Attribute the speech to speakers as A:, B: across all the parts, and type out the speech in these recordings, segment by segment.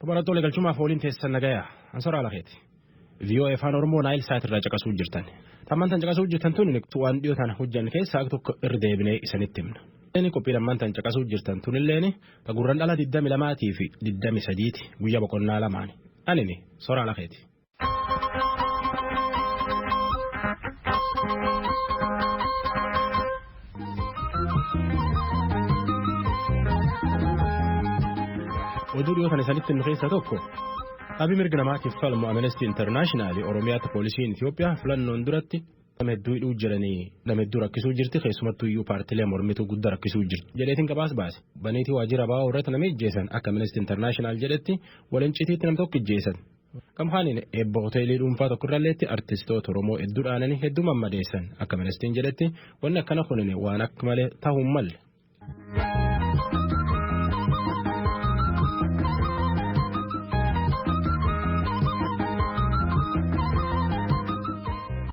A: Barattoota galchumaaf waliin teessan nagayaa ansoraa lafeeti. VOA afaan Oromoo Naayil Saat irraa caqasuu jirtan. Tammaan tan caqasuu jirtan tun waan dhiyoo tana hojjan keessaa tokko irra deebinee isinitti himna. Inni qophii lammaan tan caqasuu jirtan tunilleen gurran dhala 22 fi 23 guyyaa boqonnaa lamaani. Anini soraa lafeeti. Oduu dhiyoo kana isinitti himnu keessaa tokko dhaabbii mirga namaatiif falmu Amnesty International Oromiyaatti poolisiin Itoophiyaa filannoon duratti nama hedduu hidhuu jiranii nama hedduu rakkisuu jirti keessumattuu iyyuu paartilee mormituu guddaa rakkisuu jirti jedheetiin gabaas baase. Baniitii waajjira baa'oo irratti nama ijjeessan akka Amnesty International jedhetti waliin citiitti nam tokko ijjeessan. Kamhaaniin eebba hoteelii dhuunfaa tokkorralleetti artistoota Oromoo hedduu dhaananii hedduu mammadeessan akka Amnestiin jedhetti wanni akkana kunin waan akka malee ta'uu hin malle.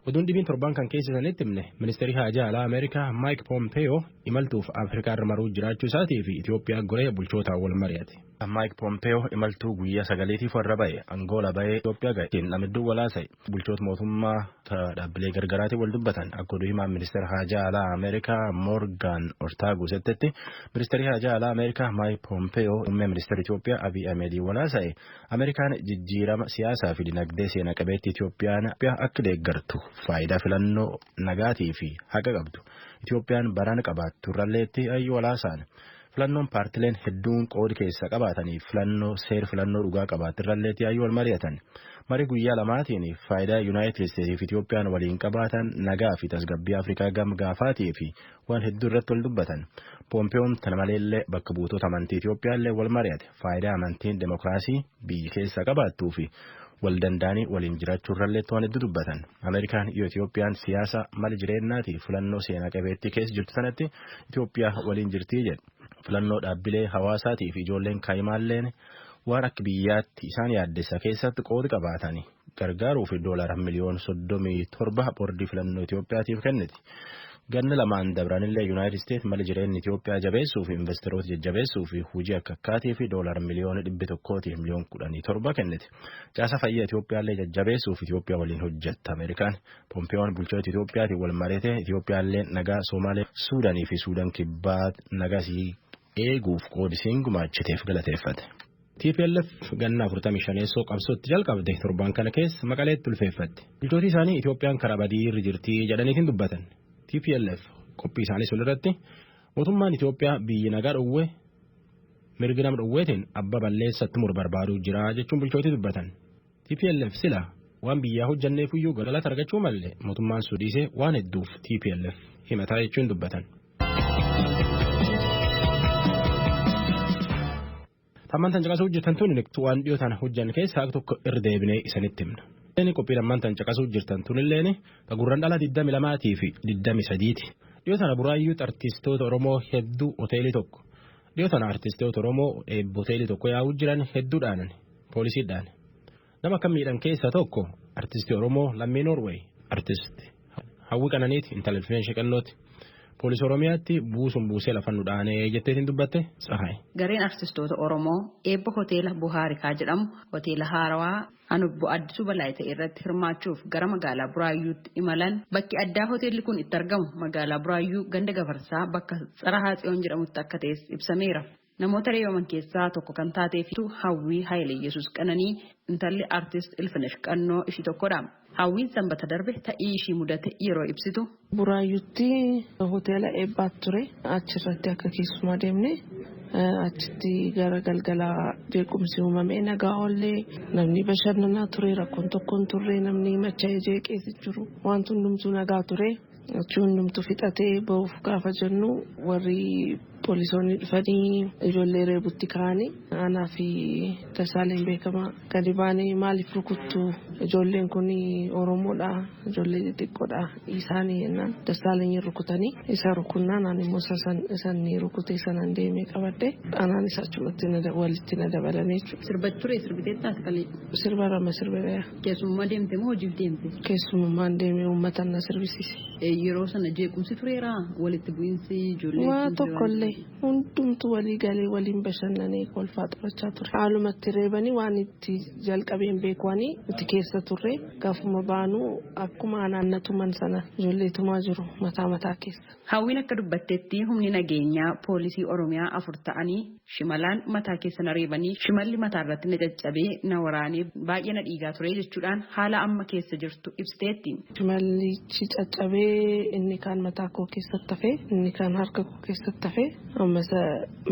A: Oduun dhibiin torban kan keessisanitti himne ministeerri haajaa alaa Ameerikaa Maayik Pompeo imaltuuf Afrikaa irra maruu jiraachuu isaatii fi Itoophiyaa goree bulchootaan wal mari'ate. Maayik Pompeo imaltuu guyyaa sagaleetiif warra ba'e Angola ba'ee Itoophiyaa ga'e namidduu walaasa'e bulchoota mootummaa dhaabbilee gargaraatiin wal dubbatan akka oduu himaan ministeera haajaa alaa Ameerikaa Morgan Ortaagus jettetti ministeerri haajaa alaa Ameerikaa Maayik Pompeo muummee ministeera Itoophiyaa Abiy Ahmediin walaasa'e Ameerikaan jijjiirama siyaasaa fi dinagdee seena qabeetti Itoophiyaan akka deeggartu faayidaa filannoo nagaatii fi haqa qabdu Itoophiyaan barana qabaattu irralleetti ayyuu walaasaan filannoon paartileen hedduun qoodi keessa qabaatanii filannoo seer filannoo dhugaa qabaattu irralleetti ayyuu wal mari'atan marii guyyaa lamaatiin faayidaa Yuunaayitid Isteetsii fi Itoophiyaan waliin qabaatan nagaa fi tasgabbii Afrikaa gam gaafaatii fi waan hedduu irratti wal dubbatan Poompeeyoon tana maleellee bakka buutota amantii Itoophiyaallee wal mari'ate faayidaa amantiin demokiraasii biyyi keessa qabaattuu fi wal danda'anii waliin jiraachuu irrallee waan hedduu dubbatan. Ameerikaan iyo Itoophiyaan siyaasa mala jireennaatii filannoo seenaa qabeettii keessa jirtu sanatti Itoophiyaa waliin jirtii jedhu. Filannoo dhaabbilee hawaasaatii fi ijoolleen kaayimaalleen waan akka biyyaatti isaan yaaddessa keessatti qooda qabaatanii gargaaruu fi doolara miliyoona 37 boordii filannoo Itoophiyaatiif kenniti. Ganna lamaan dabranillee Yuunaayitid Isteet mala jireenya Itoophiyaa jabeessuu fi investoroota jajjabeessuu fi hojii akka akkaatii fi doolara miliyoona 117 kennite. Caasa fayyaa Itoophiyaallee jajjabeessuu fi Itoophiyaa waliin hojjetta Ameerikaan. Pompeeyoon bulchoota Itoophiyaatiin wal mari'ate Itoophiyaallee nagaa Somaalee, Suudaanii fi Suudaan kibbaa nagasii eeguuf qoodisiin gumaachiteef galateeffate. TPLF ganna 45 qabsootti jalqabde torban kana keessa Maqaleetti ulfeeffatte. Bulchooti isaanii Itoophiyaan karaa badii irra jirti jedhaniitiin dubbatan. TPLF qophii isaanii sun irratti mootummaan Itoophiyaa biyyi nagaa dhowwee mirgi nama dhowweetiin abba balleessatti mur barbaaduu jira jechuun bulchootii dubbatan. TPLF sila waan biyyaa hojjanneef iyyuu galata argachuu malee mootummaan suudhiisee waan hedduuf TPLF himataa jechuun dubbatan. Tammaan tan caqasuu hojjetan tun waan dhiyoo tana hojjan keessaa tokko irra deebinee isinitti himna. Inni qophii lammaan tan caqasuu jirtan tunilleen gurran dhala 22 fi 23ti. Dhiyoo tana buraayyuutti artistoota Oromoo hedduu hoteelii tokko. Dhiyoo tana artistoota Oromoo eebba hoteelii tokko yaa'uu jiran hedduu dhaanan poolisiidhaan. Nama akka miidhan keessaa tokko artistii Oromoo lammii Noorweey artisti Hawwii Qananiiti intala Ilfinee Sheqannooti. Poolisii Oromiyaatti buusuun buusee lafa nu dhaanee jetteetiin dubbatte Tsahaay.
B: Gareen artistoota Oromoo eebba hoteela Buhaarikaa jedhamu hoteela haarawaa Anubbo Addisuu Balaayii ta'e irratti hirmaachuuf gara magaalaa Buraayyuutti imalan bakki addaa hoteelli kun itti argamu magaalaa Buraayyuu ganda Gafarsaa bakka Tsarahaa Tsiyoon jedhamutti akka ta'es ibsameera. Namoota reebaman keessaa tokko kan taatee fi Hawwii Haayile Qananii intalli artist Ilfinesh Qannoo ishii tokkodha. Hawwiin sanbata darbe ta'ii ishii mudate yeroo ibsitu.
C: Buraayyuutti hoteela eebbaatu ture. Achirratti akka keessumaa deemne achitti gara galgalaa jeequmsi uumamee nagaa oollee namni bashannanaa ture rakkoon tokko hin turre namni machaa'ee jeeqees jiru wanti hundumtuu nagaa ture. Achi hundumtuu fixatee bahuuf gaafa jennu warri poolisoonni dhufanii ijoollee reebutti ka'anii anaa fi tasaaleen beekamaa gadi baanee maaliif rukuttu Ijoolleen kun Oromoodha, ijoollee xixiqqoodha isaanii jennaan Dassaalany rukutanii isa rukunnaan ani immoo isan rukute sanan deemee qabadde anaan isa achumatti walitti na dabalanii jechuudha.
B: Sirba ture sirbitee taasifalee?
C: Sirba lama sirbeera.
B: Keessummaa deemte moo hojiif deemte?
C: Keessummaan deemee uummata na sirbisiise.
B: Yeroo sana jeequmsi tureera walitti bu'iinsi ijoollee.
C: Waa tokkollee hundumtu walii galee waliin bashannanee kolfaa taphachaa ture. Haalumatti reebanii waan itti jalqabeen beekwanii nuti keessa turre gaafuma baanuu akkuma anaannatuman sana ijoolleetumaa jiru mataa mataa keessa.
B: Hawwiin akka dubbatteetti humni nageenyaa poolisii Oromiyaa 4 ta'anii shimalaan mataa keessa na reebanii shimalli mataa irratti na caccabee na waraanee baay'ee na dhiigaa ture jechuudhaan haala amma keessa jirtu ibsiteetti.
C: Shimallichi caccabee inni kaan mataa koo keessatti hafee inni kaan harka koo keessatti hafee amma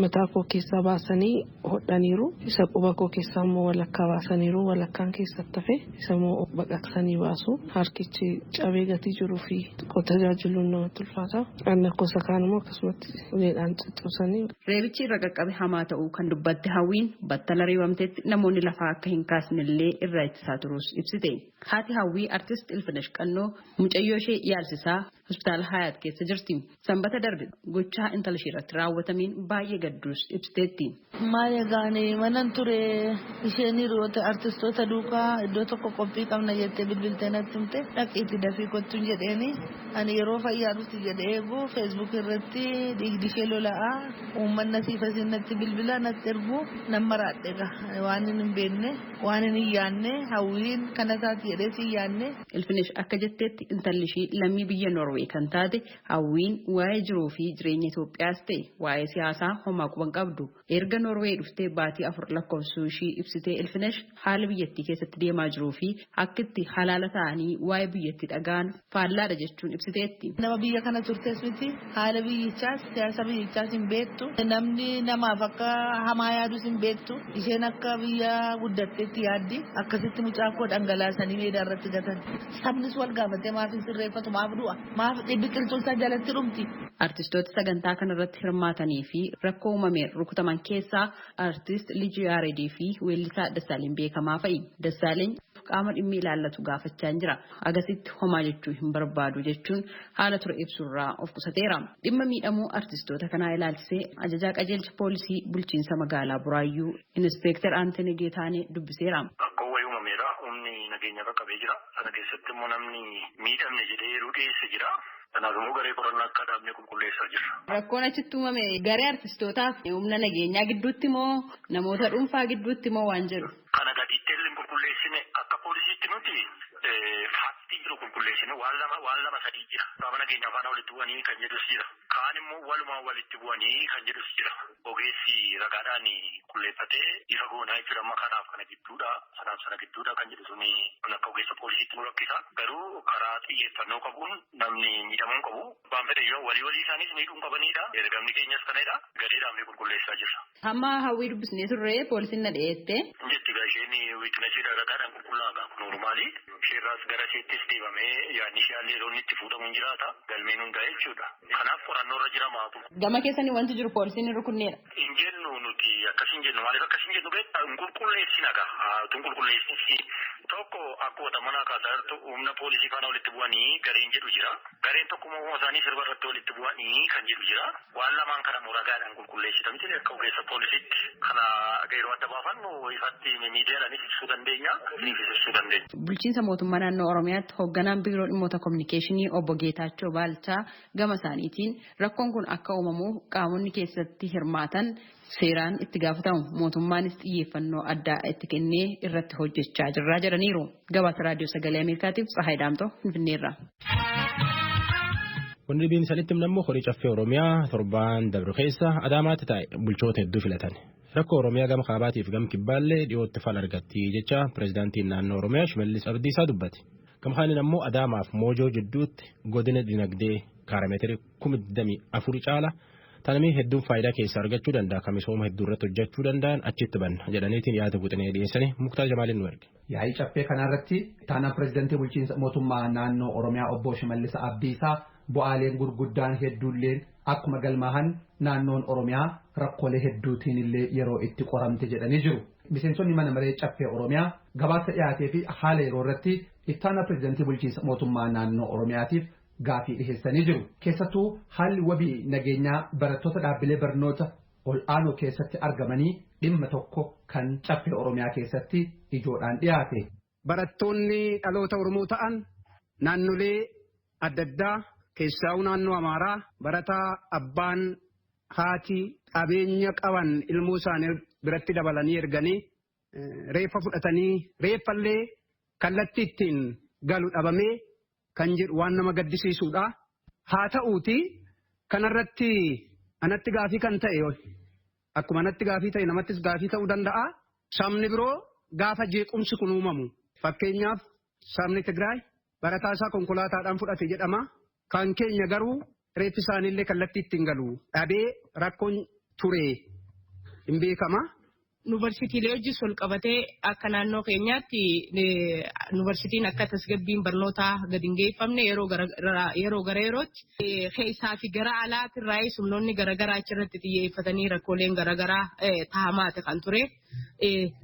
C: mataa koo keessaa baasanii hodhaniiru isa quba koo keessaa immoo walakkaa baasaniiru walakkaan keessatti hafee isa immoo baqaqsanii baasu harkichi cabee gatii jiruu fi xiqqoo tajaajiluun namatti ulfaata. Anna gosa kaan immoo akkasumatti uleedhaan caccabsanii.
B: Reebichi irra qaqqabe hamaa ta'uu kan dubbatte Hawwiin battala reebamteetti namoonni lafaa akka hin kaasnellee irraa ittisaa turuus ibsite. Haati Hawwii artist Ilfinesh Qannoo mucayyoo ishee yaalsisaa hospitaala Hayaat keessa jirti. Sanbata darbe gochaa intala ishee irratti raawwatameen baay'ee gadduus ibsiteetti.
D: Maal egaani manan ture isheen hiriyoota artistoota duukaa iddoo tokko qophii qabna jettee bilbiltee natti himte dhaqiitti dafii kottuun jedheeni ani yeroo fayyaa dhufti jedhee eegu feesbuuk irratti dhiigdi ishee lola'aa uummanni asiif asiin natti bilbila natti ergu nan maraadhe egaa waan hin beekne waan hin yaanne Hawwiin kana taati jedhee si yaanne.
B: Ilfinesh akka jetteetti intalli ishii lammii biyya Noorwee kan taate Hawwiin waa'ee jiruu fi jireenya Itoophiyaas ta'e waa'ee siyaasaa homaa quban qabdu. Erga Noorwee dhuftee baatii 4 lakkoofsuu ishii ibsitee Ilfinesh haala biyyattii keessatti deemaa jiruu fi akka itti halaala ta'anii waa'ee biyyattii dhagaan faallaadha jechuun ibsiteetti.
D: Nama biyya kana turtes miti haala biyyichaas siyaasa biyyichaas hin beektu namni namaaf akka hamaa yaadus hin beektu isheen akka biyya guddatteetti yaaddi akkasitti mucaa koo dhangalaasanii meedaa irratti gatan sabnis wal gaafatee maaf hin sirreeffatu maaf du'a maaf biqiltuun isaa jalatti dhumti.
B: Artistoota sagantaa kanarratti hirmaatanii fi rakkoo uumameen rukutaman keessaa artist Lijuu Yaaredii fi weellisaa Dassaaleny Beekamaa fa'i. Dassaaleny qaama dhimmi ilaallatu gaafachaa jira. Agasitti homaa jechuu hin barbaadu jechuun haala ture ibsurraa of qusateera. Dhimma miidhamuu artistoota kanaa ilaalchisee ajajaa qajeelcha poolisii bulchiinsa magaalaa Buraayyuu Inispeektar Antenee Geetaanee dubbiseera.
E: Rakkoo wayii uumameera. Humni nageenya qaqqabee jira. Sana keessatti immoo namni miidhamne jedhee yeroo dhiyeesse jira. Kanaaf immoo garee qorannaa akka dhaabnee qulqulleessaa jirra.
B: Rakkoon achitti uumame garee artistootaaf humna nageenyaa gidduutti moo namoota dhuunfaa gidduutti moo waan jedhu?
E: Kana gadiitti illee qulqulleessine akka poolisiitti nuti faaktii jiru qulqulleessine waan lama sadii jira. Qaama nageenyaa faana walitti bu'anii kan jedhus jira. Kaan immoo walumaa walitti bu'anii kan jedhus jira. Ogeessi ragaadhaan qulqulleeffatee ifa goonaa jechuudha. Amma kanaaf kana gidduudha sanaaf sana gidduudha kan jedhu suni akka ogeessa poolisiitti nu rakkisa. Garuu karaa xiyyeeffannoo qabuun namni miidhamuu qabu. Abbaan fedhe yoo walii walii isaaniis miidhuu qabanidha. Ergamni keenyas kanadha. Gadeedhaan ni qulqulleessaa jirra.
B: Hamma Hawwii dubbisnee turre poolisiin na dhiyeette.
E: Jetti egaa isheen wiiknesiidha ragaadhaan qulqullaa'aa kun normaali. Isheerraas gara isheettis deebamee yaadni ishee illee yeroo inni itti fuudhamu hin jiraata. Galmeen hundaa'e jechuudha. Kanaaf qorannoo irra jira maatu.
B: Gama keessanii wanti jiru poolisiin hin rukunneedha.
E: Hin jennu nuti akkas hin jennu maaliif akkas hin jennu beektaa hin qulqulleessina gaa tun qulqulleessinsi tokko akkuma manaa kaasaa jirtu humna poolisii faana walitti bu'anii gareen jedhu jira. Gareen tokko immoo isaanii sirba irratti walitti bu'anii kan jedhu jira. Waan lamaan kana ragaadhaan qulqulleessita miti akka ogeessa poolisiitti. Kana yeroo adda baafannu ifatti miidiyaadhaanis ibsuu dandeenya. Ibsuu dandeenya.
B: Bulchiinsa mootummaa naannoo Oromiyaatti hoogganaan biiroo dhimmoota kominikeeshinii obbo Geetaachoo Baalchaa gama isaaniitiin rakkoon kun akka uumamuuf qaamonni keessatti hirmaatan seeraan itti gaafatamu mootummaanis xiyyeeffannoo addaa itti kennee irratti hojjechaa jirra jedhaniiru. Gabaasa raadiyoo sagalee Ameerikaatiif Tsahaay Daamtoo Finfinneerra.
A: Wanni dhibiin isanitti himnammoo horii caffee Oromiyaa torbaan dabru keessa Adaamaatti taa'e bulchoota hedduu filatan. Rakkoo Oromiyaa gama kaabaatiif gama kibbaallee dhiyootti fala argatti jecha pireezidaantiin naannoo Oromiyaa Shimallis Abdiisaa dubbate. Gamkaaniin ammoo Adaamaaf Moojoo jidduutti godina dinagdee kaarameetirii 24,000 caala tanamii hedduun faayidaa keessaa argachuu danda'a kan misooma hedduu irratti hojjechuu danda'an achitti banna jedhaniitiin yaada buxinee dhiyeessanii Muktaar Jamaaliin nu erge.
F: Yaa'ii caffee kanarratti taanaan pireezidaantii bulchiinsa mootummaa naannoo Oromiyaa obbo Shimallis Abdiisaa bu'aaleen gurguddaan hedduulleen akkuma galmaahan naannoon Oromiyaa rakkoolee hedduutiin illee yeroo itti qoramte jedhanii jiru. Miseensonni mana maree caffee Oromiyaa gabaasa dhiyaatee fi haala yeroo irratti ittaanaa pireezidantii bulchiinsa mootummaa naannoo Oromiyaatiif gaafii dhiheessanii jiru. Keessattuu haalli wabii nageenyaa barattoota dhaabbilee barnoota ol'aanoo keessatti argamanii dhimma tokko kan caffee Oromiyaa keessatti ijoodhaan dhiyaate.
G: Barattoonni dhaloota Oromoo ta'an naannolee adda addaa keessaa'uu naannoo Amaaraa barataa abbaan haati qabeenya qaban ilmoo isaanii biratti dabalanii erganii reeffa fudhatanii reeffallee kallattii ittiin galu dhabamee kan jedhu waan nama gaddisiisudha. Haa ta'uuti kanarratti anatti gaafii kan ta'e akkuma anatti gaafii ta'e namattis gaafii ta'uu danda'a. Sabni biroo gaafa jeequmsi kun uumamu fakkeenyaaf sabni Tigraay barataa isaa konkolaataadhaan fudhate jedhama. Kan keenya garuu reeffi isaaniillee kallattii ittiin galu dhabee rakkoon ture hin beekama.
H: Yuunivarsiitiilee hojii wal qabatee akka naannoo keenyaatti yuunivarsiitiin akka tasgabbiin barnootaa gadi hin geeffamne yeroo gara yerootti keessaa fi gara alaatirraa humnoonni garaagaraa achirratti xiyyeeffatanii rakkooleen garaagaraa tahamaate kan ture.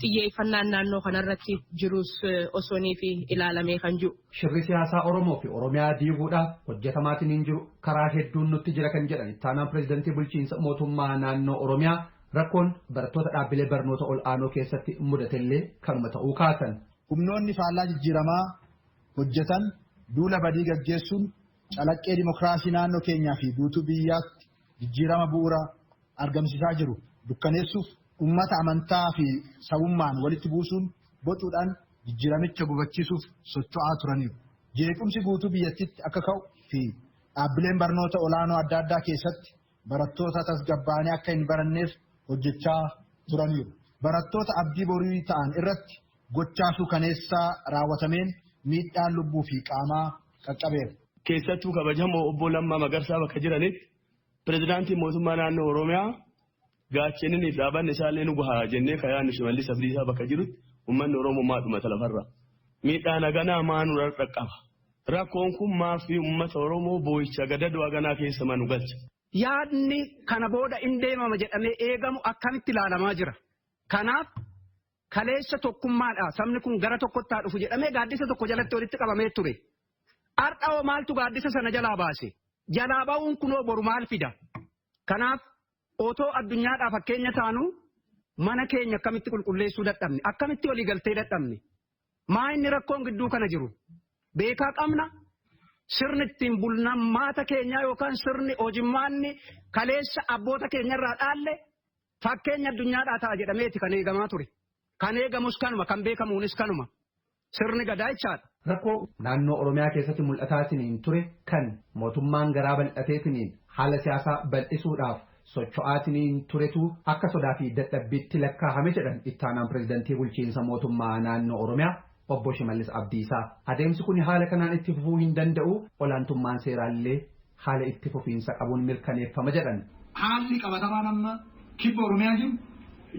H: Xiyyeeffannaan naannoo kanarratti jirus osoonii fi ilaalamee kan jiru.
F: Shirri siyaasaa Oromoo fi Oromiyaa diiguudhaaf hojjetamaatiin hin jiru karaa hedduun nutti jira kan jedhan ittaanaan pireezidantii bulchiinsa mootummaa naannoo Oromiyaa. Rakkoon barattoota dhaabbilee barnoota ol'aanoo keessatti mudatellee kanuma ta'uu kaasan.
I: Humnoonni faallaa jijjiiramaa hojjetan duula badii gaggeessuun calaqqee dimokiraasii naannoo keenyaa fi guutuu biyyaatti jijjiirama bu'uura argamsiisaa jiru dukkaneessuuf uummata amantaa fi sabummaan walitti buusuun bocuudhaan jijjiiramicha gufachiisuuf socho'aa turaniiru. Jeequmsi guutuu biyyattiitti akka ka'u fi dhaabbileen barnoota ol'aanoo adda addaa keessatti barattoota tasgabbaa'anii akka hin baranneef hojjechaa turaniiru. Barattoota abdii borii ta'an irratti gochaa suukaneessaa raawwatameen miidhaan lubbuu fi qaamaa qaqqabeera.
J: Keessattuu kabajamoo obbo Lammaa Magarsaa bakka jiranitti pireezidaantiin mootummaa naannoo Oromiyaa gaachaniniif dhaabanni isaallee nu gahaa jennee kayaanni Shimallis Abdiisaa bakka jirutti uummanni Oromoo maadhumata lafarra. Miidhaan haganaa maanuu dhaqqaba. Rakkoon kun maafi uummata Oromoo boo'icha gadadoo haganaa keessa manu galcha.
G: Yaadni kana booda in deemama jedhamee eegamu akkamitti ilaalamaa jira. Kanaaf kaleessa tokkummaadha. Sabni kun gara tokkotti haa dhufu jedhamee gaaddisa tokko jalatti walitti qabamee ture. Har'a hoo maaltu gaaddisa sana jalaa baase? Jalaa ba'uun kunoo boru maal fida? Kanaaf otoo addunyaadhaa fakkeenya taanu mana keenya akkamitti qulqulleessuu dadhabne? Akkamitti waliigaltee dadhabne? Maa inni rakkoon gidduu kana jiru? Beekaa qabna? Sirni ittiin bulmaata keenyaa yookaan sirni hojimmaanni kaleessa abboota keenyarraa dhaalle fakkeenya addunyaadhaa ta'a jedhameeti kan eegamaa ture. Kan eegamus kanuma, kan beekamuunis kanuma. Sirni gadaa jechaadha.
F: Rakkoo naannoo Oromiyaa keessatti mul'ataatiniin ture kan mootummaan garaa bal'ateetiniin haala siyaasaa bal'isuudhaaf socho'aatiniin turetu akka sodaa fi dadhabbiitti lakkaa'ame jedhan ittaanaan pireezidantii bulchiinsa mootummaa naannoo Oromiyaa. Obbo Shimallis Abdiisaa adeemsi kun haala kanaan itti fufuu hin danda'u olaantummaan seeraallee haala itti fufiinsa qabuun mirkaneeffama jedhan.
I: Haalli qabatamaan amma kibba Oromiyaa jiru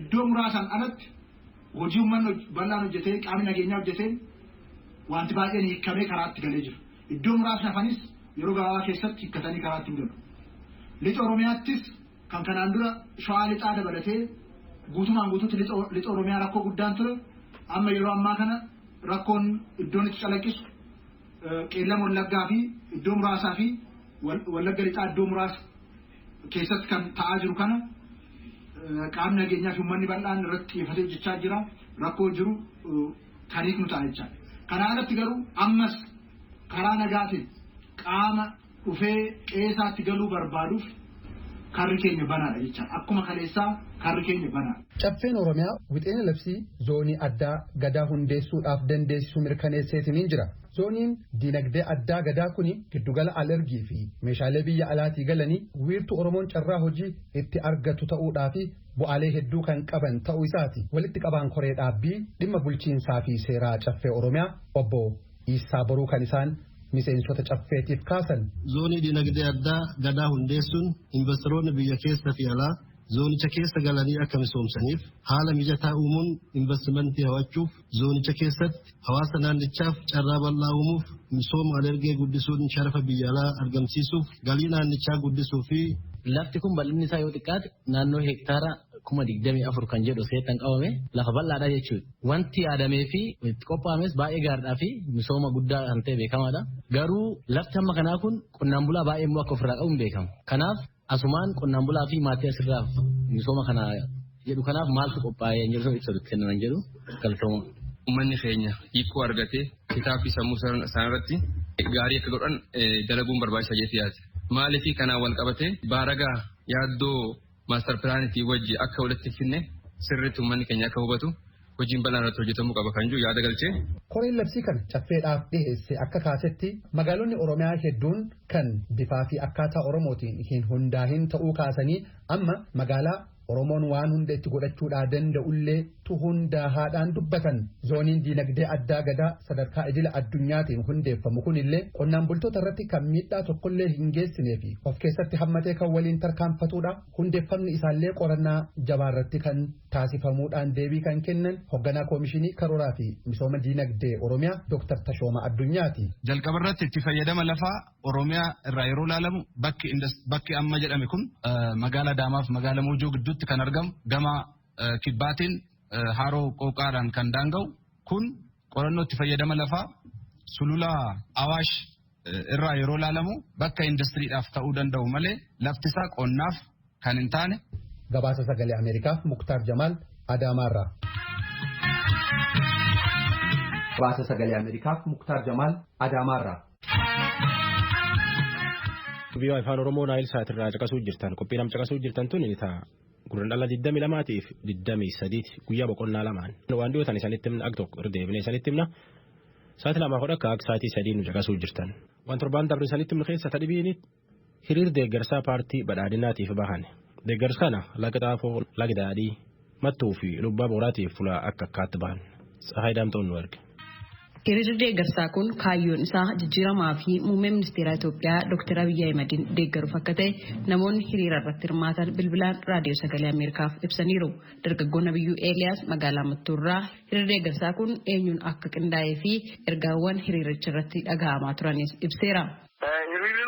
I: iddoo muraasaan alatti hojii uummanni bal'aan hojjetee qaamni nageenyaa hojjetee wanti baay'een hiikamee karaatti galee jira. Iddoo muraasni hafanis yeroo gabaabaa keessatti hiikkatanii karaatti hin galu. Lixa Oromiyaattis kan kanaan dura shawaa lixaa dabalatee guutumaan guutuutti lixa Oromiyaa rakkoo guddaan ture amma yeroo ammaa kana rakkoon iddoon itti calaqqisu qeellam wallaggaa fi iddoo muraasaa fi wallagga lixaa iddoo muraasa keessatti kan ta'aa jiru kana qaamni nageenyaa fi uummanni bal'aan irratti xiyyeeffatee hojjechaa jira rakkoo jiru kan hiiknu ta'a jechaadha. Kanaa alatti garuu ammas karaa nagaatiin qaama dhufee qe'eesaatti galuu barbaaduuf karri keenya banaadha jechaadha. Akkuma kaleessaa karri keenya banaadha.
F: Caffeen Oromiyaa wixinee labsii zoonii addaa gadaa hundeessuudhaaf dandeessisu mirkaneesseetiniin jira. Zooniin diinagdee addaa gadaa kuni giddugala alergii fi meeshaalee biyya alaatii galanii wiirtuu Oromoon carraa hojii itti argatu ta'uudhaa fi bu'aalee hedduu kan qaban ta'uu isaati. Walitti qabaan koree dhaabbii dhimma bulchiinsaa fi seeraa caffee Oromiyaa obbo Iisaa Boruu kan isaan miseensota caffeetiif kaasan.
K: Zoonii diinagdee addaa gadaa hundeessuun investoroonni biyya keessa fi alaa zoonicha keessa galanii akka misoomsaniif haala mijataa uumuun investimentii hawachuuf zoonicha keessatti hawaasa naannichaaf carraa bal'aa uumuuf misooma alergee guddisuun sharafa biyya alaa argamsiisuuf galii naannichaa guddisuu fi.
L: Lafti kun bal'inni isaa yoo xiqqaate naannoo hektaara 24,000 kan jedhu seetan qabame lafa bal'aadha jechuudha. Wanti yaadamee fi itti qophaa'ames baay'ee gaariidhaa fi misooma guddaa kan ta'e beekamaadha. Garuu lafti hamma kanaa kun qonnaan bulaa baay'ee immoo akka ofirraa qabu hin beekamu. Kanaaf asumaan qonnaan bulaa fi maatii asirraaf misooma kana jedhu kanaaf maaltu qophaa'ee hin jedhu ibsa kennan jedhu galtooma.
M: Uummanni keenya hiikoo argatee kitaabni sammuu isaanirratti gaarii akka godhan dalaguun barbaachisaa jedhee yaada. Maaliif kanaan wal qabatee baaragaa yaaddoo maastar pilaanitii wajji akka walitti finne sirriitti uummanni keenya akka hubatu hojiin bal'aan irratti hojjetamuu qaba kan jiru yaada galchee.
F: Koreen labsii kana caffeedhaaf dhiheesse akka kaasetti magaalonni Oromiyaa hedduun kan bifaa fi akkaataa Oromootiin hin hundaahin ta'uu kaasanii amma magaalaa Oromoon waan hunda itti godhachuudhaa danda'ullee tu hundaahaadhaan dubbatan. Zooniin diinagdee addaa gadaa sadarkaa idila addunyaatiin hundeeffamu kunillee qonnaan bultoota irratti kan miidhaa tokkollee hin geessinee fi of keessatti hammatee kan waliin tarkaanfatudha. Hundeeffamni isaallee qorannaa jabaarratti kan taasifamuudhaan deebii kan kennan hoogganaa koomishinii karooraa fi misooma diinagdee Oromiyaa Dr. Tashooma Addunyaati.
N: Jalqaba irratti itti fayyadama lafaa Oromiyaa irraa yeroo ilaalamu bakki amma jedhame kun magaalaa Adaamaaf magaalaa Moojoo gidduutti kan argamu gama kibbaatiin haroo qooqaadhaan kan daanga'u kun qorannoo itti fayyadama lafaa sulula Awaash irraa yeroo ilaalamu bakka indastiriidhaaf ta'uu danda'u malee lafti isaa qonnaaf kan hin taane.
F: Gabaasa sagalee Ameerikaaf Muktaar Jamaal Adaamaarraa. Gabaasa sagalee Ameerikaaf Muktaar Jamaal Adaamaarraa.
A: Viiyoo Afaan Oromoo Naayil Saatirraa caqasuu jirtan qophii nam caqasuu jirtan tun ni ta'a. Gurrandhala 22 fi 23 guyyaa boqonnaa lamaan. Waan dhiyootan isanitti himna akka tokko irra deebinee isanitti himna. Sa'aatii lamaa hodha akka sa'aatii sadii nu caqasuu jirtan. Waan torbaan dabre isanitti himnu keessa tadhibiin hiriir deeggarsaa paartii badhaadhinaatiif bahan. Deeggarsa kana laga xaafoo, laga daadhii, mattuu fi lubbaa booraatiif fuula akka akkaatti bahan. Tsahaay Daamtoon nu erge.
B: Hiriirri deeggarsaa kun kaayyoon isaa jijjiiramaa fi muummee ministeera Itoophiyaa Dr. Abiyyi Ahimadiin deeggaruuf akka ta'e namoonni hiriira irratti hirmaatan bilbilaan raadiyoo sagalee Ameerikaaf ibsaniiru. Dargaggoon Abiyyuu Eeliyaas magaalaa Mattuurraa hiriirri deeggarsaa kun eenyuun akka qindaa'ee fi ergaawwan hiriiricha irratti dhaga'amaa turanis ibseera.
E: Hiriirri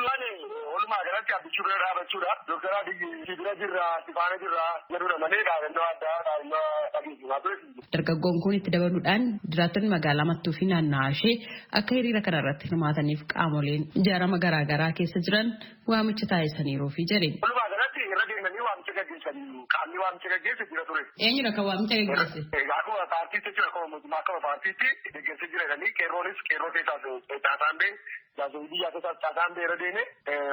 E: walumaa galatti abbichuu bira dhaabachuudha. Dr. Abiyyi si bira jirra, si faana jirra jedhudha malee dhaabannoo addaa dhaabannoo dhageessisaa ture.
B: Dargaggoon kun itti dabaluudhaan jiraattonni magaalaa Mattuu fi naannawaa ishee akka hiriira kana irratti hirmaataniif qaamoleen ijaarama garaagaraa keessa jiran waamicha taasisaniiru fi jedhe.
E: Walumaa galatti irra deemanii waamicha gaggeessanii qaamni waamicha gaggeesse jira ture.
B: Eenyudha kan waamicha gaggeesse?
E: Akkuma paartiitti jechuudha akkuma mootummaa akkuma paartiitti gaggeesse jira jedhanii qeerroonis qeerroo keessaas caasaan bee jaarsolii biyyaa keessaas caasaan bee irra deeme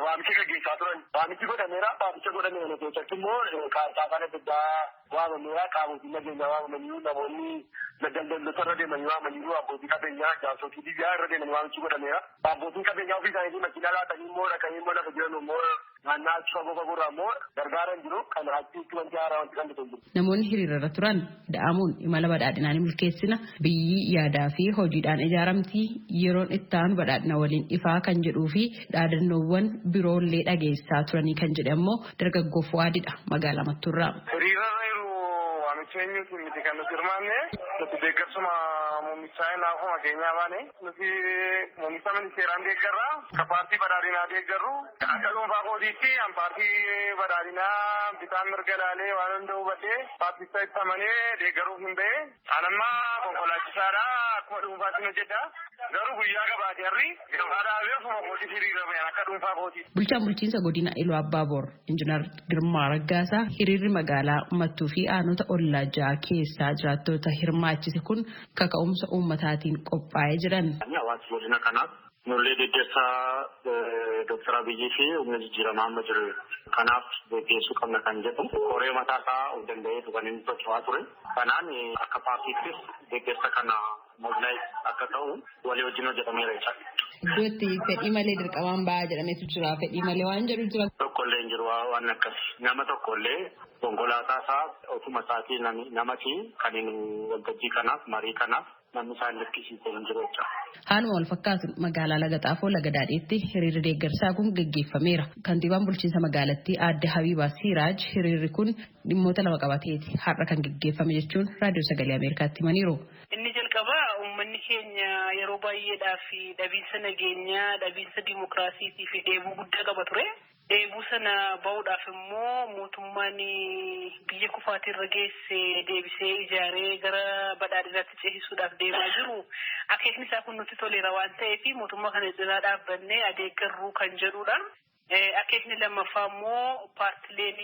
E: waamicha gaggeessaa turan. Waamichi godhameera waamicha godhame keessatti immoo caasaan adda addaa waamameera qaamotiin nageenyaa waamamanii namoonni daldaltoota irra deemanii waamaniiru abbootii qabeenyaa jaarsotii biyyaa irra deemanii waamichi godhameera. Abbootiin qabeenyaa ofii isaaniitii makiinaa laatanii immoo dhaqanii immoo lafa jiran immoo naannaa achi fagoo fagoorraa immoo gargaaran jiru kan achitti wanti haaraa wanti kan jiru.
B: Namoonni hiriira irra turan da'amuun imala badhaadhinaa ni milkeessina biyyi yaadaa fi hojiidhaan ijaaramti yeroon itti aanu badhaadhina waliin ifaa kan jedhuu fi dhaadannoowwan biroollee dhageessaa turanii kan jedhe ammoo dargaggoo Fuwaadidha magaalaa Mattuurraa.
E: Waamicha eenyuutiin miti kan nuti hirmaanne nuti deeggarsuma muummichaa naafuma keenyaa baane nuti muummicha ministeeraan deeggarra ka paartii badhaadhinaa deeggarru akka dhuunfaa kootiitti an paartii badhaadhinaa bitaan mirga laalee waan hunda hubatee paarticha itti amanee deeggaruuf hin ba'e an amma konkolaachisaadha akkuma dhuunfaatti hojjedha garuu guyyaa gabaate harri gabaa dhaabee ofuma kootiif hiriira bayan akka dhuunfaa kootiitti.
B: Bulchaan bulchiinsa godina Iluu Abbaaboor Injiinar Girmaa Raggaasaa hiriirri magaalaa Mattuu fi aanota ollaa ja'a keessaa jiraattota hirmaachise kun kaka'umsa uummataatiin qophaa'ee jiran.
E: Hawaasni godina kanaaf nullee deeggarsa Dooktar Abiyyi fi humna jijjiiramaa amma jiru kanaaf geggeessuu qabna kan jedhu koree mataa isaa of danda'eetu kan inni socho'aa ture. Kanaan akka paartiittis deeggarsa kana mobilaayiz akka ta'u walii wajjin hojjetameera jechuudha.
B: Iddoo itti fedhii malee dirqamaan ba'aa jedhametu jira. Fedhii malee waan jedhu jira.
E: Tokkollee hin jiru waan akkas. Nama tokkollee konkolaataa isaa ofuma isaatii namati kan inni waltajjii kanaaf marii kanaaf
O: Namni isaan dirqisiisee hin jiru jechuudha.
B: Haaluma wal fakkaatuun magaalaa Laga Xaafoo Laga Daadhiitti hiriirri deeggarsaa kun gaggeeffameera. Kantiibaan bulchiinsa magaalattii aadde Habiibaa Siiraaj hiriirri kun dhimmoota lama qabateeti har'a kan gaggeeffame jechuun raadiyoo sagalee Ameerikaatti himaniiru.
P: Inni jalqabaa uummanni keenya yeroo baay'eedhaaf dhabiinsa nageenyaa, dhabiinsa dimokiraasiitii fi dheebuu guddaa qaba ture. Dheebuu sana bahuudhaaf immoo mootummaan biyya kufaatii irra geesse deebisee ijaaree gara badhaadhinaatti ceesisuudhaaf deemaa jiru. Akeekni isaa kun nutti toleera waan ta'eef mootummaa kana cinaa dhaabbannee adeeggarruu kan jedhudha. Akeekni lammaffaa immoo paartileen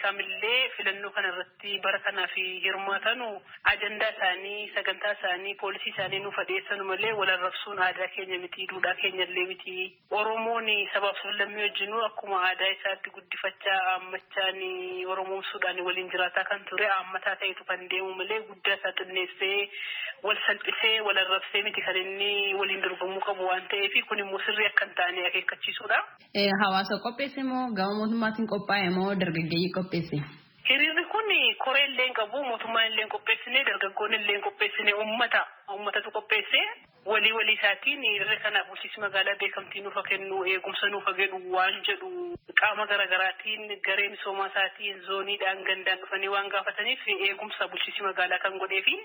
P: kamillee filannoo kana irratti bara kanaaf hirmaatanu ajandaa isaanii, sagantaa isaanii, poolisii isaanii nuuf adeessanu malee wal arrabsuun aadaa keenya miti, duudhaa keenya illee miti. Oromoon sabaaf sablammii wajjinuu akkuma aadaa isaatti guddifachaa aammachaan oromoomsuudhaan waliin jiraataa kan ture aammataa ta'etu kan deemu malee guddaa isaa xinneessee wal salphisee wal arrabsee miti kan inni waliin dorgomuu qabu waan ta'eef kun immoo sirrii akka hin taane akeekkachiisuudha.
B: Hawaasa qopheesse moo gama mootummaatiin qophaa'e moo dargaggeeyyii qopheesse?
P: Hiriirri kun koree illee hin qabu, mootummaan illee hin qopheessine, dargaggoonni illee hin qopheessine, uummatatu qopheesse. Walii walii isaatiin hiriira kanaaf bulchiinsi magaalaa beekamtii nuuf kennu, eegumsa nuuf kennu waan jedhu qaama garaagaraatiin garee misoomaa isaatiin zooniidhaan gandaan dhufanii waan gaafataniif eegumsa bulchiinsi magaalaa kan godheefi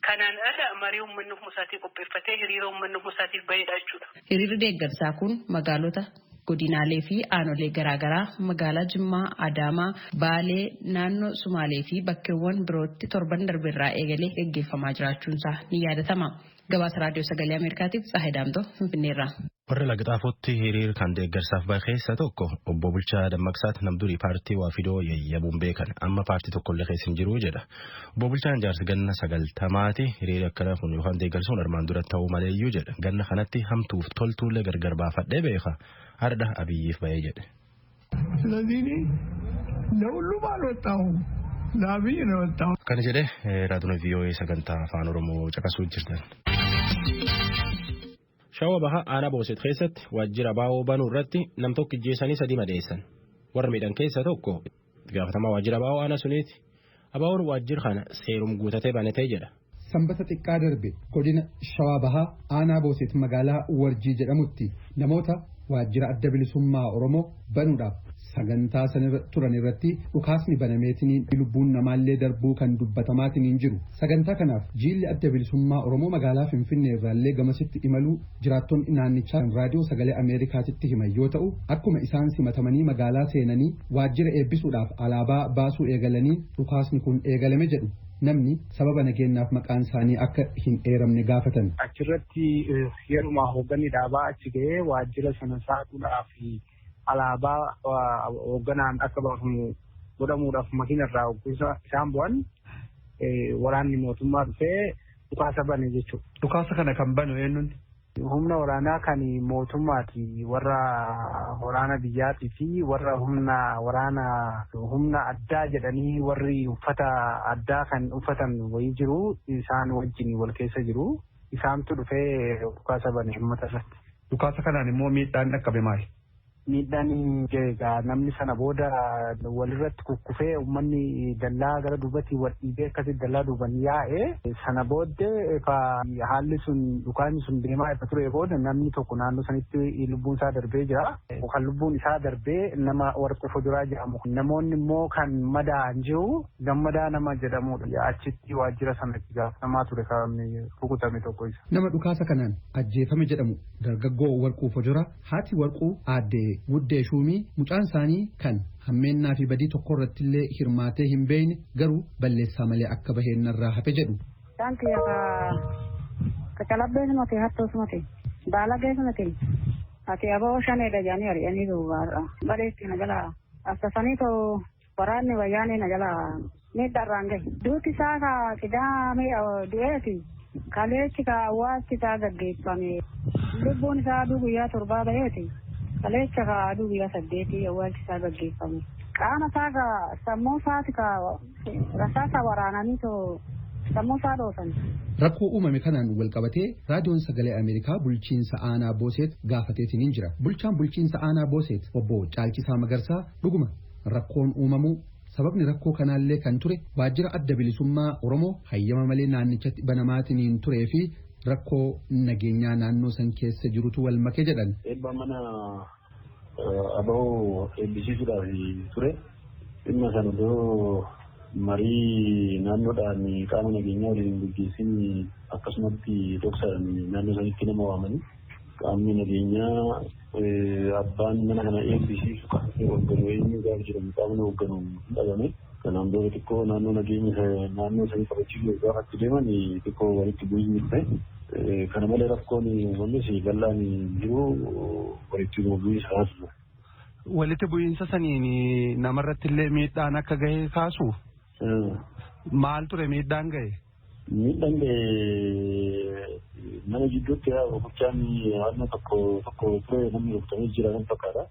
P: kanaan ala marii uummanni ofuma isaatii qopheeffatee hiriira uummanni ofuma isaatiif bahedha jechuudha.
B: Hiriirri deeggarsaa kun magaalota godinaalee fi aanolee garaagaraa magaalaa Jimmaa, Adaamaa, Baalee, naannoo Sumaalee fi bakkeewwan birootti torban darbeerraa eegalee gaggeeffamaa jiraachuunsaa ni yaadatama. Gabaasa Raadiyoo Sagalee Ameerikaatiif Tsaahee Daamtoo Finfinneerraa.
A: Warra Laga Xaafootti hiriira kan deeggarsaaf bahe keessa tokko obbo Bulchaa Dammaqsaati namdurii paartii Waafidoo yayyabuun beekan amma paartii tokkollee keessa hin jiru jedha. Obbo Bulchaan jaarsi ganna 90ti hiriira akkana kun yookaan deeggarsuun armaan dura ta'uu maleeyyuu jedha. Ganna kanatti hamtuuf toltuullee gargar baafadhee beeka. Har'a Abiyyiif bahee jedhe.
Q: ስለዚህ እኔ ለሁሉም አልወጣሁም ለአብይ ነው የወጣሁት።
A: Akkana jedhee raadiyoon VOA sagantaa afaan Oromoo caqasuu jirtan. Shawwa baha aanaa Booset keessatti waajjira baa'oo banuu irratti nam tokko ijjeessanii sadi madeessan. Warra miidhan keessaa tokko itti gaafatamaa waajjira baa'oo aanaa suniiti. Abaa'oon waajjira kana seerum guutatee banatee jedha.
F: Sanbata xiqqaa darbe godina Shawaa Bahaa aanaa Booset magaalaa Warjii jedhamutti namoota waajjira adda bilisummaa Oromoo banuudhaaf sagantaa sanirra turan irratti dhukaasni banameetiniin lubbuun namaallee darbuu kan dubbatamaatiniin jiru. Sagantaa kanaaf jiilli adda bilisummaa Oromoo magaalaa Finfinnee irraallee gamasitti imaluu jiraattonni naannichaa raadiyoo sagalee Ameerikaatitti himan yoo ta'u akkuma isaan simatamanii magaalaa seenanii waajjira eebbisuudhaaf alaabaa baasuu eegalanii dhukaasni kun eegalame jedhu. Namni sababa nageenyaaf maqaan isaanii akka hin eeramne gaafatan.
R: Achirratti yeruma hoogganni dhaabaa achi ga'ee waajjira sana saaquudhaaf alaabaa hoogganaan akka baafamu godhamuudhaaf makiina irraa isaan bu'an waraanni mootummaa dhufee dhukaasa bane jechuudha.
S: Dhukaasa kana kan banu eenyuun?
R: Humna waraanaa kan mootummaati warra waraana biyyaatii fi warra humna waraana humna addaa jedhanii warri uffata addaa kan uffatan wayii jiru isaan wajjin wal keessa jiru isaantu dhufee dhukaasa bane uummata irratti.
S: Dhukaasa kanaan immoo miidhaan dhaqqabe maali?
R: Miidhaan egaa namni sana booda walirratti kukkufee uummanni dallaa gara duubatti wal dhiibee akkasitti dallaa duuban yaa'ee sana booddee haalli sun dhukaasni sun deemaa ifa ture booda namni tokko naannoo sanitti lubbuun isaa darbee jira. Kan lubbuun isaa darbee nama warqee fuduraa jedhamu. Namoonni immoo kan madaa'an jiru gammadaa nama jedhamudha. Achitti waajjira sanatti gaafatamaa ture kan rukutame tokko isa.
F: Nama dhukaasa kanaan ajjeefame jedhamu dargaggoo warquu fuduraa haati warquu aaddee Guddee Shuumii mucaan isaanii kan hammeennaa fi badii tokko irratti illee hirmaatee hin beekne garuu balleessaa malee akka baheen irraa hafe jedhu.
T: Isaan kiyya kacalabbee sumate hattoo sumate baalagee sumate ati aboo shaneedha jedhanii ari'anii duuba bareetti na jala asasanii too waraanni wayyaanee na jala miidharraan gahe. Duuti isaa ka qidaamee du'eeti kaleechi ka awwaalchi isaa gaggeeffame lubbuun isaa aduu guyyaa 7 baheeti. Kaleecha ka aduu guyyaa 8 awwaalchi isaa gaggeeffame. Qaama isaa ka sammuu isaati ka rasaasa waraananii too sammuu isaa dhoosan.
F: Rakkoo uumame kanaan wal qabatee raadiyoon sagalee Ameerikaa bulchiinsa aanaa Booseet gaafateetiin jira. Bulchaan bulchiinsa aanaa Booseet obbo Caalchisaa Magarsaa dhuguma rakkoon uumamuu Sababni rakkoo kanaallee kan ture waajjira adda bilisummaa Oromoo hayyama malee naannichatti banamaatiin turee fi rakkoo nageenyaa naannoo san keessa jirutu wal make jedhan.
O: Eebba mana aba'oo eebbisiisuudhaaf ture dhimma sana odoo marii naannoodhaan qaama nageenyaa waliin hin gaggeessin akkasumatti dhoksaadhaan naannoo sanitti nama waamanii qaamni nageenyaa abbaan mana kana eebbisiisu qaamni hoogganu eenyu gaafa jedhamu qaamni hoogganu hin dhabame. Kanaan booda xiqqoo naannoo nageenya naannoo sanii kabachiisuu gaafa itti deeman xiqqoo walitti bu'iinsi dhufe. Kana malee rakkoon uumames bal'aan jiru walitti bu'iinsa haasuma.
S: Walitti bu'iinsa saniin namarratti illee miidhaan akka gahe kaasu. Maal ture miidhaan gahe?
O: Miidhaan gahe nama gidduutti rukuchaan haala tokko tokko ture namni rukutamee jira kan fakkaata.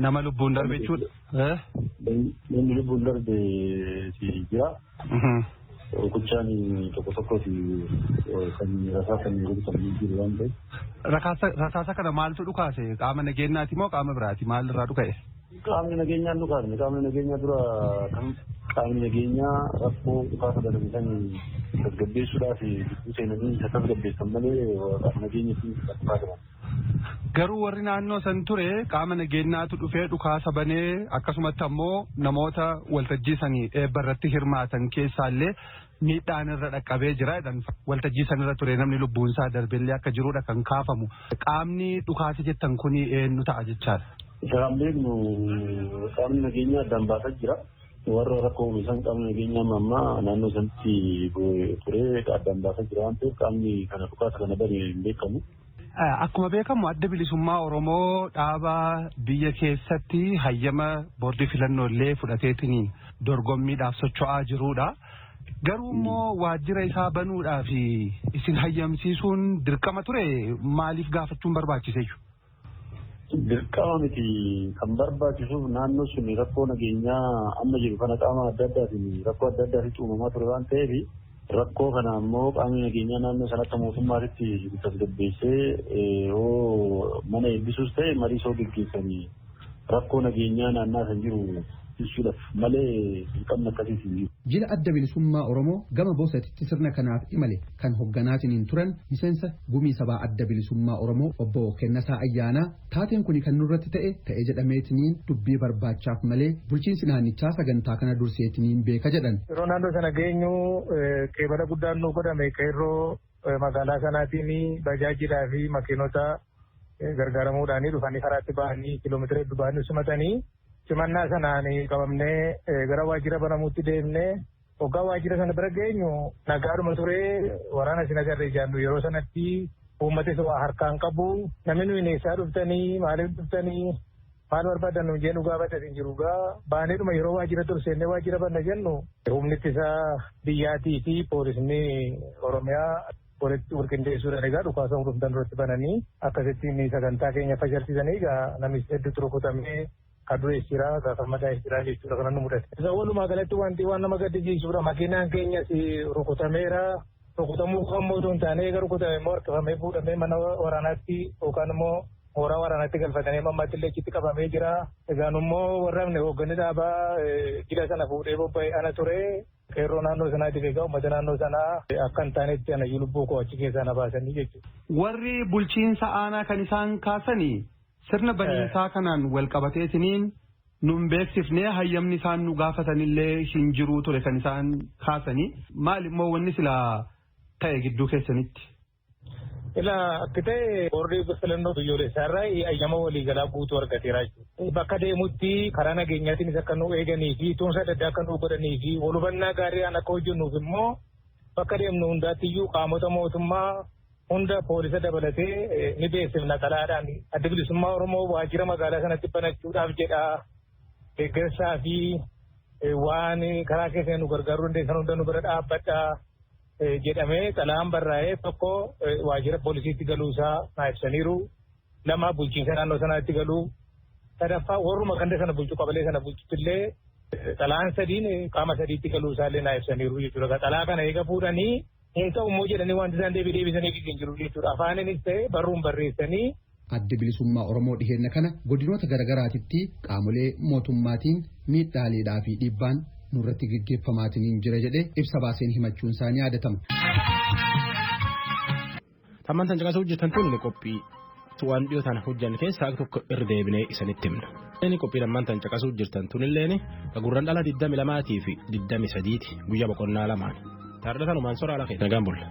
S: Nama lubbuun darbe jechuudha.
O: Namni lubbuun darbe jira. Rukuchaan tokko tokkos kan rasaa kan rukutamanii jiru waan ta'eef.
S: Rasaasa kana maaltu dhukaase? Qaama nageenyaati moo qaama biraati? Maal irraa dhuka'e?
O: Qaamni nageenyaan dhukaasne. Qaamni nageenyaa dura kan qaamni nageenyaa rakkoo dhukaasa baname san tasgabbeessuudhaaf gidduu seenanii isa tasgabbeessan malee qaama nageenyatti dhukaasa.
S: Garuu warri naannoo san ture qaama nageenyaatu dhufee dhukaasa banee akkasumatti ammoo namoota waltajjii sanii eebba irratti hirmaatan keessaallee miidhaan irra dhaqqabee jira jedhan waltajjii sanirra ture namni lubbuun isaa darbellee akka jirudha kan kaafamu. Qaamni dhukaasa jettan kun eenyu ta'a jechaadha.
O: Isa kan beeknu qaamni nageenyaa addaan baasaa jira. Warra rakkoo uume san qaamni nageenyaa amma ammaa naannoo sanatti turee addaan baasaa jira waan ta'eef qaamni kana dhukaasa kana bane hin beekamu.
S: Akkuma beekamu adda bilisummaa Oromoo dhaaba biyya keessatti hayyama boordii filannoo illee fudhateetiin dorgommiidhaaf socho'aa jirudha. Garuu immoo waajjira isaa banuudhaaf isin hayyamsiisuun dirqama ture maaliif gaafachuun barbaachise?
O: Dirqama miti kan barbaachisuuf naannoo sun rakkoo nageenyaa amma jiru kana qaama adda addaatiin rakkoo adda addaatiin uumamaa ture waan ta'eef rakkoo kana ammoo qaamni nageenyaa naannoo sana akka mootummaatitti tasgabbeessee yoo mana eebbisuus ta'e marii soo geggeessanii rakkoo nageenyaa naannaa san jiru ibsuudhaaf malee dirqamni akkasiis hin jiru.
F: Jila adda bilisummaa Oromoo gama boosatitti sirna kanaaf imale kan hoogganaatiin turan miseensa gumii sabaa adda bilisummaa Oromoo obbo Kennasaa Ayyaanaa taateen kun kan nurratti ta'e ta'e jedhameetiniin dubbii barbaachaaf malee bulchiinsi naannichaa sagantaa kana durseetiniin beeka jedhan.
U: Yeroo naannoo sana geenyu qeebala guddaan nu godhame qeerroo magaalaa sanaatiin bajaajidhaa fi makiinota gargaaramuudhaan dhufanii karaatti bahanii kiiloomeetira hedduu bahanii simatanii simannaa sanaan qabamnee gara waajjira banamuutti deemnee hoggaa waajjira sana bira geenyu nagaadhuma turee waraana isin agarre ijaannu yeroo sanatti uummatis waa harkaan qabu namni nuyi eessaa dhuftanii maaliif dhuftanii maal barbaadan nuyi jennu gaafate hin jiru gaa baaneedhuma yeroo waajjira turseennee waajjira banna jennu humni ittisaa biyyaatii fi poolisni Oromiyaa walitti walqindeessuudhaan egaa dhukaasa hundumtan duratti bananii akkasittiin sagantaa keenya fashalsiisanii egaa namni hedduutu rukutamee kaduree jira gaafa madaa jira jechuudha kan nu mudate. Isa walumaa galatti wanti waan nama gaddisiisudha makiinaan keenyas rukutameera rukutamuu kan mootuu hin taane eega rukutame immoo harkifamee fuudhamee mana waraanaatti yookaan immoo mooraa waraanaatti galfatanii mammaatti illee achitti qabamee jira. Egaan immoo warra hoogganni dhaabaa jila sana fuudhee bobba'e ana ture. Qeerroo naannoo sanaatiif egaa uummata naannoo sanaa akka hin taanetti ana lubbuu koo achi keessaa na baasanii jechuudha.
S: Warri bulchiinsa aanaa kan isaan kaasanii sirna baniinsaa kanaan wal qabateetiniin nun beeksifnee hayyamni isaan nu gaafatanillee hin jiruu ture kan isaan kaasanii maal immoo wanni silaa ta'e gidduu keessanitti.
U: Ilaa akka ta'e boordii filannoo biyyoolessaa irraa hayyama waliigalaa guutuu argateera jechuudha. Bakka deemutti karaa nageenyaatiinis akka nu eeganii fi tumsa adda addaa akka nu godhanii fi wal hubannaa gaariidhaan akka hojjennuuf immoo bakka deemnu hundaatti iyyuu qaamota mootummaa hunda poolisa dabalatee ni beeksifna xalayaadhaan adda bilisummaa Oromoo waajjira magaalaa sanatti banachuudhaaf jedha deeggarsaa fi waan karaa keessa nu gargaaruu dandeessan hunda nu bira dhaabbadha jedhamee xalayaan barraa'ee tokko waajjira poolisiitti galuusaa naa ibsaniiru lama bulchiinsa naannoo sanaatti galuu sadaffaa warruma ganda sana bulchu qabalee sana bulchuttillee xalayaan sadiin qaama sadiitti galuusaallee naa ibsaniiru jechuudha. Xalayaa kana eega fuudhanii hin ta'u immoo jedhanii wanti isaan deebii deebisanii hin jiru jechuudha. Afaaninis ta'e barruun barreessanii.
F: Adda bilisummaa Oromoo dhiheenna kana godinoota garaagaraatitti qaamolee mootummaatiin miidhaaleedhaa fi dhiibbaan nurratti geggeeffamaatiin jira jedhee ibsa baaseen himachuun isaanii yaadatama.
A: Tammaan tan caqasuu hojjetan tun qophii waan dhiyoo tana hojjan keessaa tokko irra deebinee isinitti himna. Inni qophii lammaan tan caqasuu jirtan tunilleen gurran dhala 22 fi 23 guyyaa boqonnaa lamaan. Taardataan umaan soraa lafee nagaan bulla.